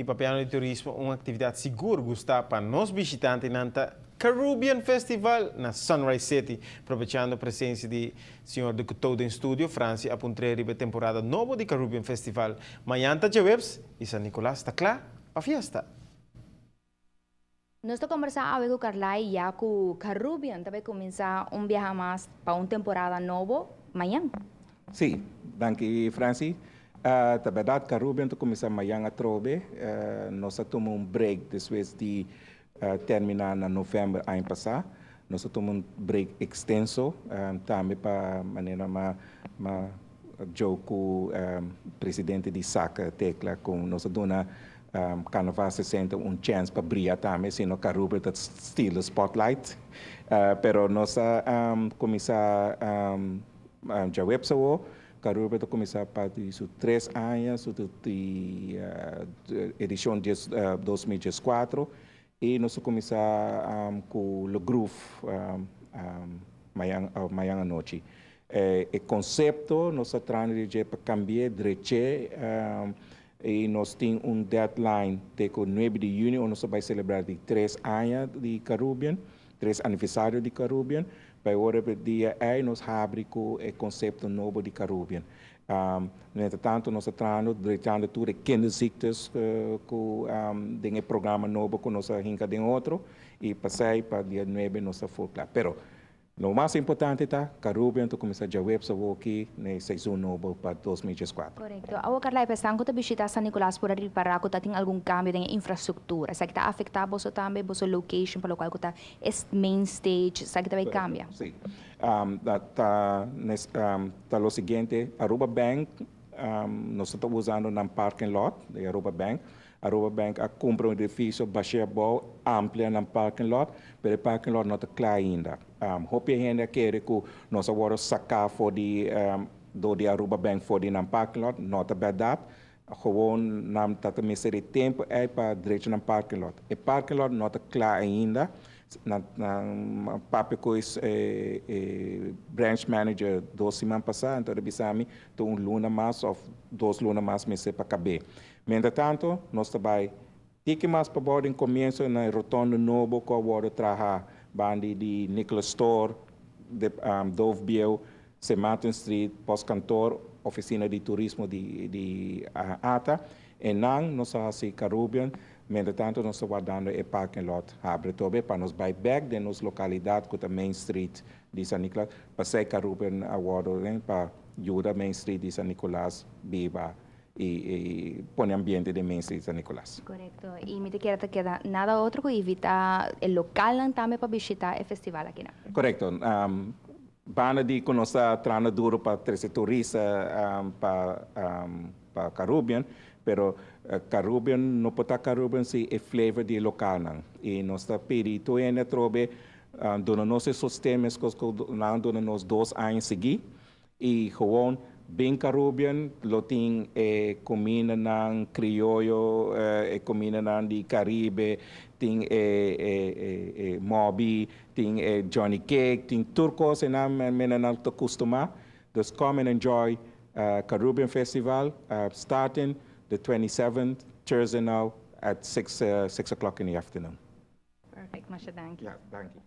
Y papiando di turismo, un actividad sigur gusta pa nos bishitantenan ta Caribbean Festival na Sunrise City. Aprovechando presencia di señor de Couto den studio, Franci a puntr'e riba temporada nobo di Caribbean Festival. Mañan ta diahuebs y San Nicolas ta cla pa fiesta. Nos ta combersa cu Carlai ya cu Caribbean tambe cuminsa un biaha mas pa un temporada nobo mañan. Si, danki, Franci. Ta berdad, Caribbean ta cuminsa mañan atrobe. Nos a tuma un break despues di termina na november aña pasa. Nos a tuma un break extenso tambe pa manera m'a joke cu presidente di SACA Tecla cu nos a duna Carnaval 60 un chance pa briya tambe, sino Caribbean ta steal the spotlight. Pero nos a cuminsa diahuebs awo, Caribbean ta cuminsa pa su 3 aña, su di edicion 2014, y nos a cuminsa cu Le Groove mañan anochi. E concepto nos ta trahando pa cambia, drecha, y nos tin un deadline te 9 di juni, unda nos ta bay celebra di 3 aña di Caribbean, 3 aniversario di Caribbean. Pa awor dia ey nos habri cu e concepto nobo di Caribbean. Entretanto, nos ta trahando, drechando tur e kinderziektes cu den programa nobo cu nos a hinca den otro y pasa pa dia 9 nos ta full cla. Pero lo mas importante ta, Caribbean ta cuminsa diahuebs aki na seizoen nobo pa 2014. Correcto. Awo, Carla, pensando cu ta bishita San Nicolas por ripara cu tin algun cambio den infrastructura. Esaki ta afecta bo tambe, bo location, pa loke ta main stage, esaki tambe cambia? Si. Ta lo siguiente: Aruba Bank, nos ta usando nan parking lot di Aruba Bank. Aruba Bank a cumpra un edificio basha amplia nan parking lot, pero e parking lot no ta cla ainda. Hopi hende kier cu nos a wordo saca for di door di Aruba Bank for di nan parking lot, no ta berdad. Gewoon nan ta mester di tempo ey pa drecha nan parking lot. E parking lot no ta cla ainda. Na papia cu branch manager 2 siman pasa, anto el a bisa mi, un luna mas of 2 luna mas mester pa caba. Mientras nos ta bay tiki mas pa den comienso na rotonde nobo cu a wordo traha banda di Nicholas Store, de Dove Bieu, St. Martin Street, postkantoor, oficina di turismo di ATA. Y nan nos a haci Caribbean, mientras nos ta wardando e parking lot habri tobe pa nos bay back den nos localidad cu ta Main Street di San Nicolas, pa esey Caribbean a wordo pa yuda Main Street di San Nicolas biba y pone ambiente di Main Street San Nicolas. Correcto. Y mi kier keda nada otro cu invita e local tambe pa bishita e festival aki. No? Correcto. Banda di cu nos ta trahando duro pa trece turista pa Caribbean, pero Caribbean no por ta Caribbean sin e flavor di local nan. Y nos ta pidi tur hende trobe duna nos sosten cu nan duna nos 2 aña sigui y gewoon bin Caribbean, lo tin cuminda nan crioyo, cuminda nan di Caribe, tin mobi, tin Johnny cake, tin tur cos nan mena nan ta costuma. Dus come and enjoy Caribbean Festival starting the 27th, Thursday now at 6 o'clock in the afternoon. Perfect, masha danki. Yeah, thank you.